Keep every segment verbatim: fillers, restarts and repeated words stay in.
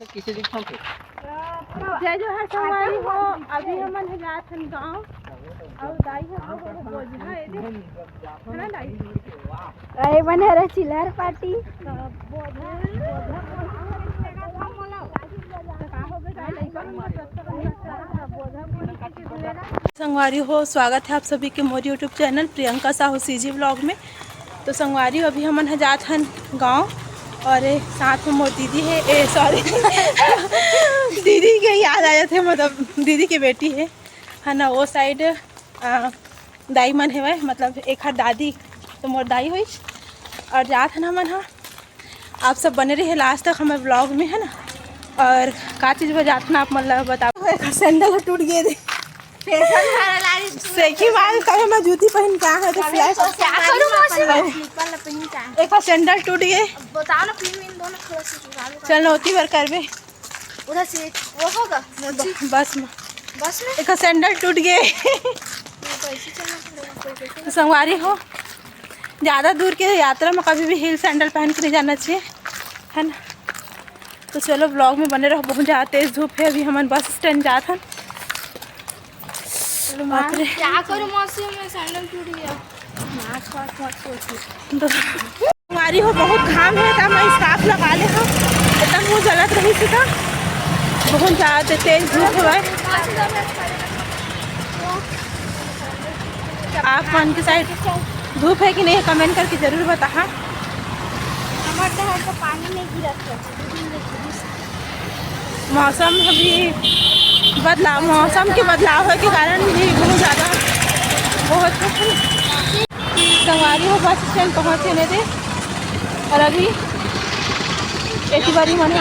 जय जोहार संगवारी हो। अभी हमन ह जात हन गाँव। अउ दाई ह बोझा ए दे। है ना दाई? अरे बने रहे चिल्हर पार्टी। संगवारी हो, स्वागत है आप सभी के मोर YouTube channel Priyanka Sahu CG vlog में। तो संगवारी हो, अभी हमन ह जात हन गाँव और ए, साथ में मोर दीदी है, ए सॉरी दीदी के याद आ जाते, मतलब दीदी के बेटी है, है ना, वो साइड दाई मन हेवय, मतलब एक हर दादी तो मोर दाई होइस। और जात हन हमन ह, आप सब बने रहिए लास्ट तक हमर व्लॉग में, है ना। और का चीज बर जात हन आप मन ला बताओ। एक सैंडल टूट गए दे। सेकी मार कहे मैं जूती पहन के आए हंव तो फ्लैट। क्या करूं मौसी? स्लीपर ला पहन के आए। एक सैंडल टूट गए। बताओ ना, फिर इन दोनों खड़ा से निकालो। चल ना, ओती बर करबे। उधर से वो होगा मोची। बस में। बस में? एक सैंडल टूट गए। ये तो ऐसे चलना पड़ेगा, कोई कैसे? तो संगवारी हो, ज़्यादा दूर के यात्रा में कभी भी हील सैंडल पहन के नहीं जाना चाहिए, है ना। तो चलो, व्लॉग में बने रहो, बहुत ज़्यादा तेज धूप है। अभी हमन बस स्टैंड जात हन। बाप रे। क्या करूं मौसी, मैं सैंडल टूट गया। मास्क वास्क मत सोचिए। तो संगवारी हो, बहुत घाम है, त मैं स्कार्फ लगा ले हूँ, एकदम मुँह जलत रही सीधा, बहुत ज़्यादा तेज धूप है। आप मन के साइड धूप है कि नहीं, कमेंट करके जरूर बताहा। हमारे तो पानी नहीं गिरा था। मौसम अभी बदलाव, मौसम के बदलाव होए के कारण भी बहुत ज़्यादा वो होथे। संगवारी हो, बस स्टैंड पहुँचे ने दे, और अभी एती बारी मन ह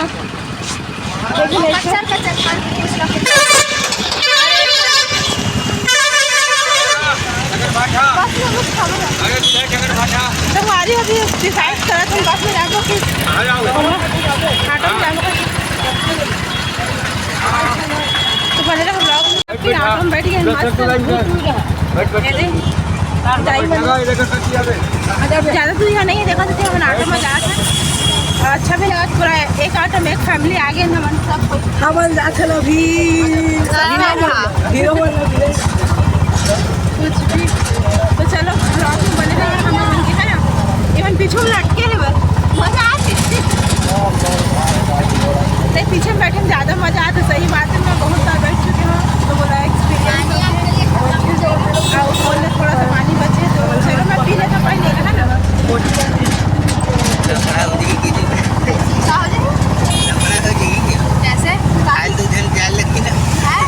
एक मिनट। कचर कचर कर कुछ ना कुछ। अरे, जगन भाटा। बस में कुछ खबर है। अरे, जय जगन भाटा। संगवारी अभी डिसाइड करत हन बस में जाबो कि आ जाओ। ऑटो में जाबो। तो बने रहो व्लॉग में। कि ऑटो में बैठ गए, मस्त। बैठ, बैठ। ये दे। टाइम बना। हाँ, इधर कर दिया बे। मतलब ज़्यादा दूर यहाँ नहीं है, देखा तो हमन ऑटो में जात हन। अच्छा भी लगा, पूरा एक ऑटो में एक फैमिली आ गए हमन सब कोई। हमन जात हन अभी। हीरो बन रहे। कुछ भी। तो चलो, व्लॉग में बने रहिए, हम लोगन के, है ना? इवन पीछे में लटके हैं बस। मजा आते। नहीं, पीछे में बैठे में ज़्यादा मजा आते, सही बात है। मैं बहुत बार बैठ चुकी हूँ, तो बोला एक्सपीरियंस है। और बोले थोड़ा सा पानी बचे, तो चलो मैं पी लेता पहले, है ना? कैसे? आज दो दिन प्यार लगी ना। हैं?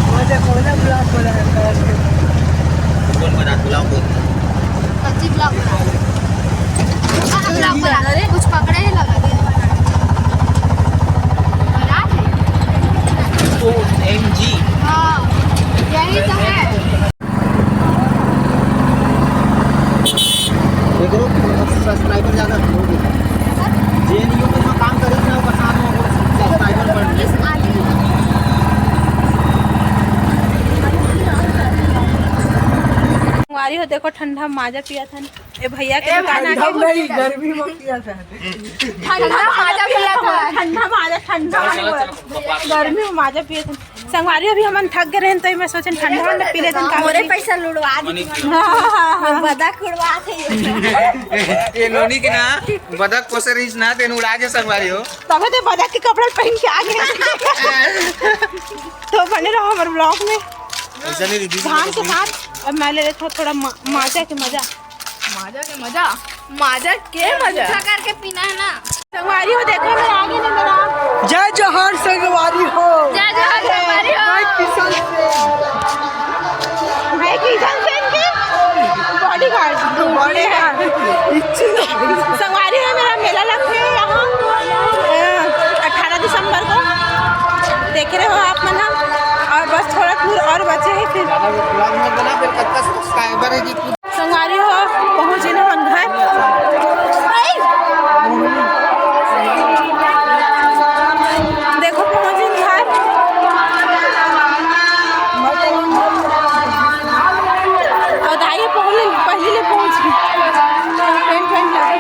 वो तो कोला ब्लॉक हो रहा है। कौन बना पुलाव को? सब्जी ब्लॉक बना। हाँ, ब्लॉक बना। अरे, कुछ पकड़े ही लगा दे। बना दे। O M G. हाँ, यही तो है। देख लो, सब्सक्राइबर ज़्यादा हो गए। जे एन यू में जो काम करे ना, वो परेशान हो, वो सब्सक्राइबर बढ़ गए। संगवारी हो, देखो, ठंडा माजा पिया था। ए भैया के ए, दुकान आ ठंडा गए। नहीं, गर्मी में पिया था। ठंडा माजा पिया था। ठंडा माजा, ठंडा माजा। गर्मी में माजा पिया था। संगवारी, अभी हमन थक गए रहेन, तो मैं सोचेन ठंडा वंडा पी लेतेन, का मोरे बोली? पैसा लुड़वा दी। हाँ, हाँ, हाँ, हाँ। बदक उड़वा थे। ये नोनी के ना बदक पोसे रहीस ना, तेन उड़ा के संगवारी हो। तबे ते बदक के कपड़ा पहन के आ गए। तो बने रहो हमारे व्लॉग में। ऐसा नहीं दीदी, धान के साथ अब मैं ले लेता हूँ थोड़ा मा-, माजा के मजा। माजा के मजा, माजा के मजा। मीठा करके पीना है ना। संगवारी हो, देखो, मेरा आगे नहीं मेरा। जय जोहार संगवारी हो। जय जोहार संगवारी हो। मैं किशन सेन। मैं किशन सेन के बॉडीगार्ड। बॉडीगार्ड। संगवारी हो, मेरा मेला लगथे यहाँ, अ, अठारह दिसंबर को। देख रहे हो आप मन, हम और बस थोड़ा दूर और बचे हैं फिर। ज़्यादा vlog मत बना, फिर कब तक subscriber है कि संगवारी हो, पहुँचे ना हमन घर। देखो, पहुँचे घर। और दाई पहले, पहले ले पहुँच गई। टेंट वेंट लगे।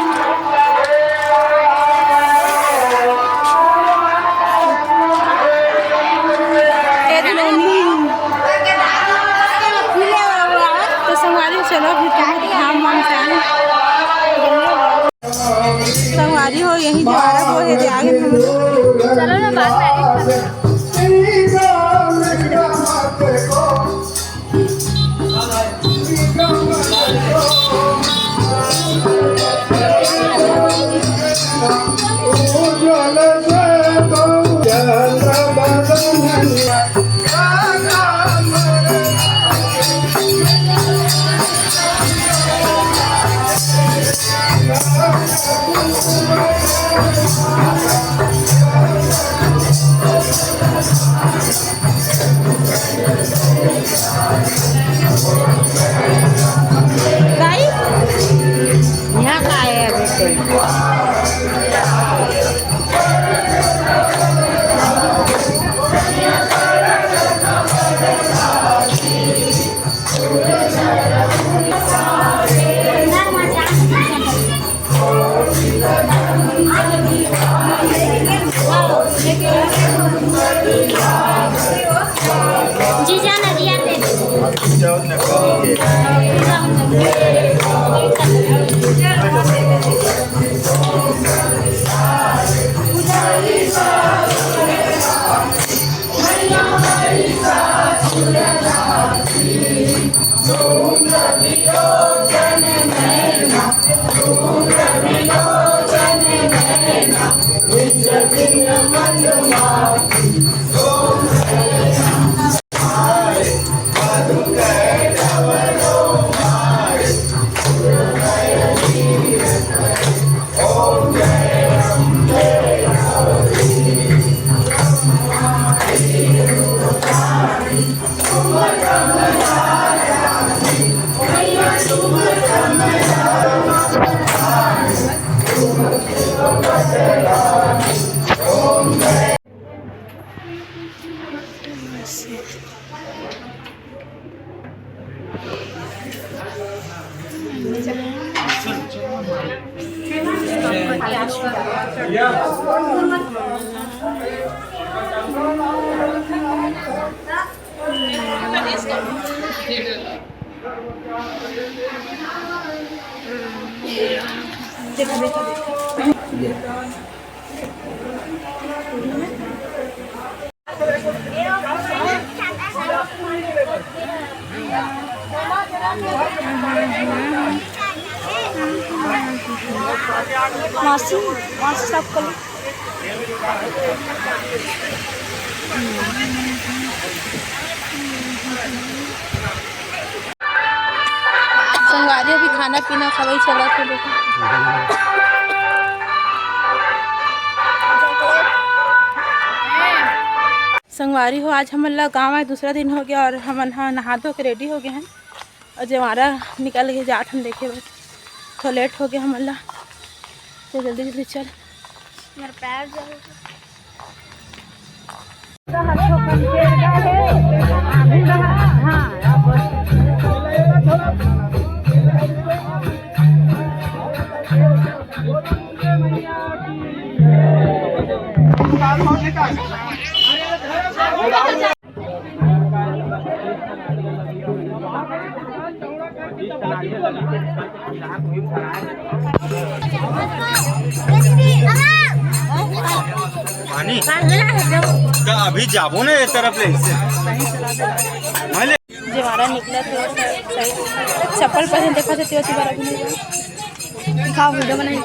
चलो ना, बाद में edit कर लेना। भाई, यहाँ का है अभी से? जीजा नरियर दे दे। मौसी, मौसी सब कर लो। संगवारी अभी खाना पीना खवई चलत हे, देखो। संगवारी हो, आज हमन ला गाँव आए दूसरा दिन हो गया और हमन ह नहा धो के ready हो गए हन और जवारा निकल के जात हन देखे बर। थोड़ा late हो गया हमन ला, तो जल्दी जल्दी चल। मेरा पैर जल पानी? त अभी जाबो ना ये तरफ ले से। हाँ, ले। जवारा निकला तो सही, चप्पल पहन देखा थे, तेरा तिबारा भी नहीं हुआ। दिखाओ, video बनाई।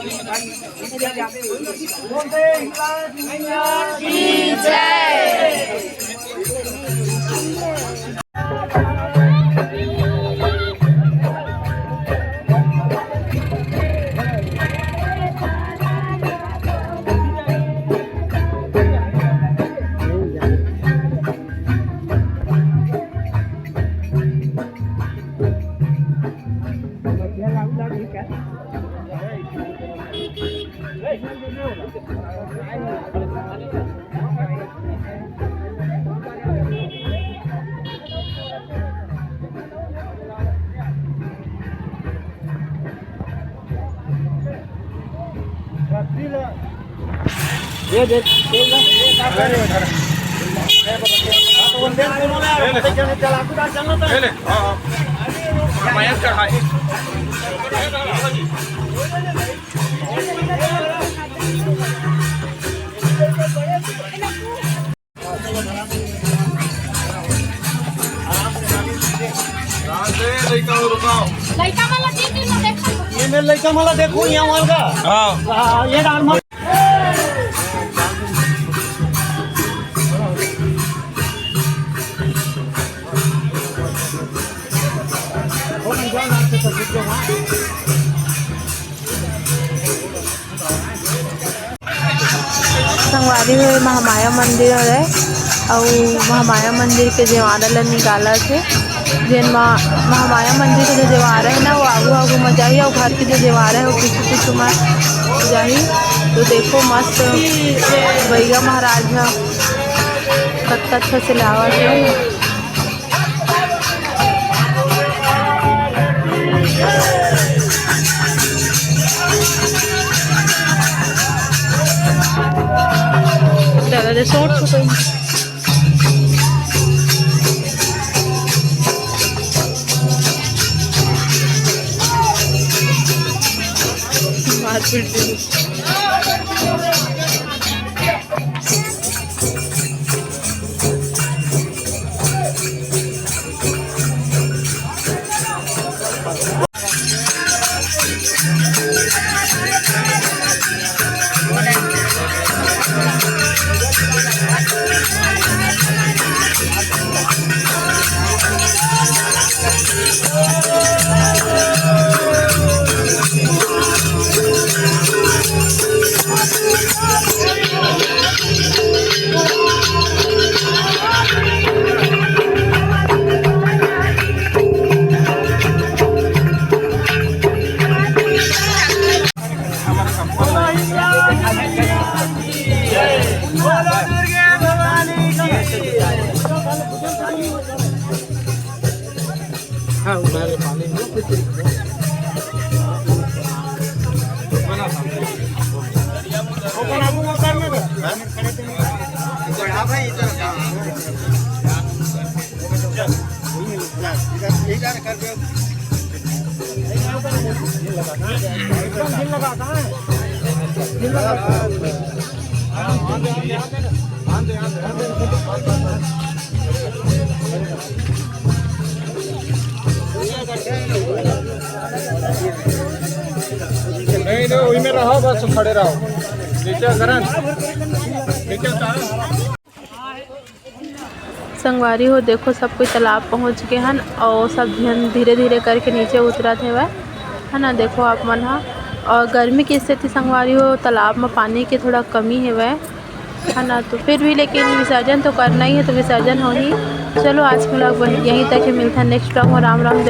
ये देख, ये देख, ये देख। ले, ले। हाँ, हाँ। मयंक चढ़ाए। लइका मन ला दे दे ना, देखा। ये मेरे लइका मन ला देखो, यहाँ वाला का। हाँ। हाँ, ये डाल मत। संगवारी हो, ये महामाया मंदिर हरे, अउ महामाया मंदिर के जेवारा ल निकालत हे, जेन म महामाया मंदिर के जो जेवारा हे ना, वो आगू आगू म जाही, अउ घर के जो जेवारा हे, वो पीछू पीछू म जाही। तो देखो, मस्त बइगा महाराज ह कतका अच्छा से लावत हे। दादा दे शॉर्ट हो गई। मारपीट दे। नहीं, नहीं, वही में रहो, बस खड़े रहो। नीचे करण, नीचे उतारो। संगवारी हो, देखो, सब कोई तालाब पहुँच गे हन अउ सब झन धीरे-धीरे करके नीचे उतरत हेवय, है ना। देखो आप मन ह, अउ गर्मी के स्थिति, संगवारी हो, तालाब म पानी के थोड़ा कमी हेवय, है ना। तो फिर भी लेकिन विसर्जन तो करना ही है, तो विसर्जन होही। चलो, आज के vlog बस यहीं तक है, मिलता है next vlog में। राम राम, जय